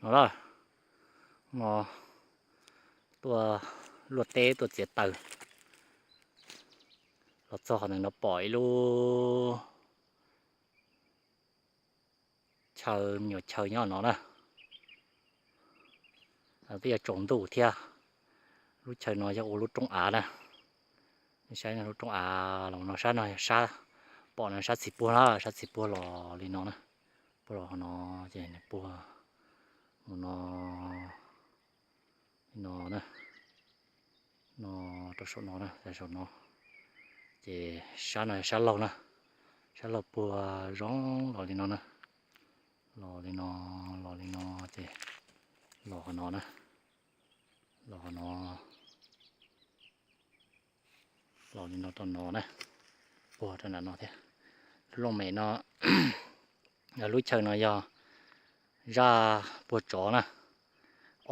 No lawm, no tuaj luaj teb tuaj txiav taws los txog qhov ntawm no pom ib lub chaw, me nyuam chaw nyob no na. Twb yog tsaus ntuj thiab. Lub chaw no yog ua lub roob av na. Nej saib lub roob av los no, sab no sab, pom no sab txiv puag na, sab txiv puag los li no na. Puag los qhov no ces nws puag mus no, li no na, no rau saum no na, saum no. Ces sab no sab laug na, sab laug puag zoo los li no na, los li no, los li no ces los qhov no na, los qhov no, los li no rau no na, puag rau nram no thiab. Lub looj mem no, lub chaw no yog zaj puag tsov na,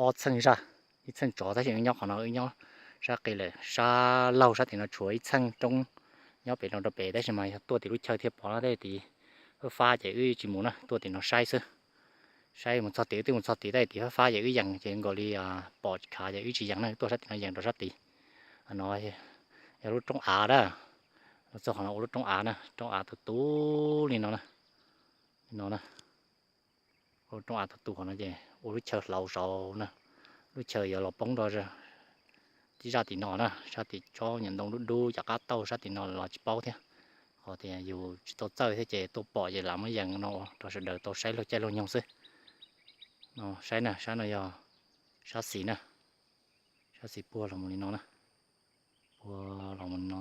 ob txheej zaj, ib txheej tsov tab sis wb nyob qhov no, wb nyob sab qis lawm, sab laug sab tim no tshuav ib txheej roob nyob pem no rau pem, tab sis mas yog tuaj tim lub chaw thiaj pom na, tej tim fab fab ces wb tsis mus na, tuaj tim no saib xwb. Saib mus txog tid, twb mus txog tid, tab sis tid fab fab ces wb yees ces nkaus li pom tsis khav ces wb tsis yees na, tuaj sab tim no yees rau sab tid. No yog lub roob av na, los txog qhov no ua lub roob av na, roob av tus tus li no na, li no na. Ua lub roob av tus tus qhov no ces ua lub chaw hlauv saud na, lub chaw yuav los poob rau zaj tim no na, sab tim tsob nyuam ntoo dub dub cov qab tauj sab tim no los tsis paub thiab. Qhov tias yus tsis tau txawj thiab ces tuaj pom ces lam muab yees no rau sawv daws tau saib laug caij laug nyoog xwb. No saib na, sab no yog sab xis na, sab xis puag los mus li no na, puag los mus li no.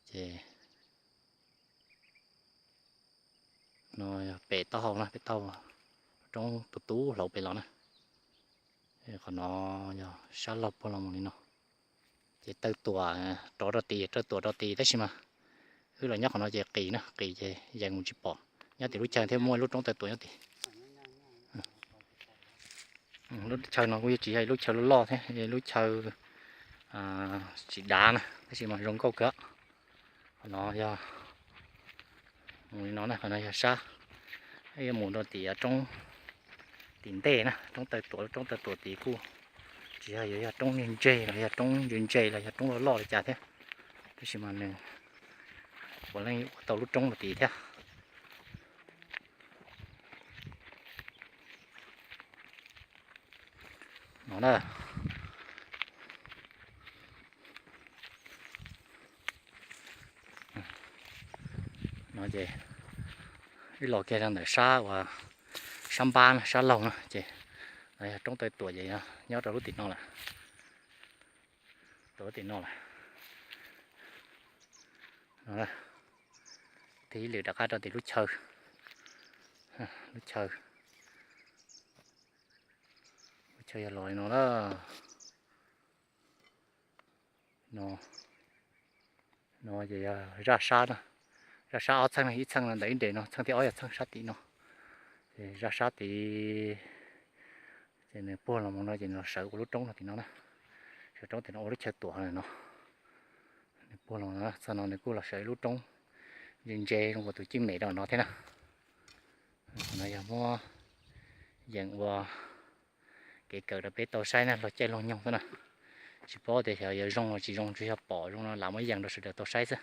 Ces no yog pem taub hau na, pem taub hau roob tus tub hlauv pem los na. Qhov no yog sab laug puag los mus li no. Ces taw tuam rov rau tid, taw tuam rau tid tab sis mas wb los nyob qhov no ces qis na, qis ces yees mus tsis pom. Nyob tim lub chaw thiaj muaj ib lub roob taw tuam nyob tid. Lub chaw no kuj yeej tsis yog ib lub chaw loj loj thiab, lub chaw tsis dav na, tab sis mas zoo nkauj kawg. Qhov no yog mus li no na, qhov no yog sab, yuav mus rau tim roob tim ntej na, roob taw tuam, roob taw tuam tid kuj tsis yog yuav yog roob ntse ntse los yog roob ntse ntse los yog roob loj loj li cas thiab, tab sis mas nws puav leej ua tau lub roob rau tid thiab. No na, no ces wb los kiag rau ntawm sab uas sab npab na, sab laug na, ces yog roob taw tuam ces nyob rau lub tim no lawm, rau lub tim no lawm. Tig ib lwm rov qab rau tim lub chaw, lub chaw, lub chaw yog los li no na. No, no ces yog zaj sab na, zaj sab ob txheej, ib txheej ntawm ib nres no, txheej thib ob yog txheej sab tim no. Ces zaj sab tid ces nws puag los mus no ces nws los sawv ua lub roob no tim no na, sawv roob tim no ua lub chaw tuam no. Nws puag los txog no nws kuj los sawv ib lub roob ntse ntse zoo nkaus tus ceeb mem rau no thiab na. No yog muab yeem ua kev kawm rau peb tau saib na, laug caij laug nyoog xwb na. Tsis paub tias xyov yuav zoo los tsis zoo, tsuas yog pom zoo no lam muab yees rau sawv daws tau saib xwb.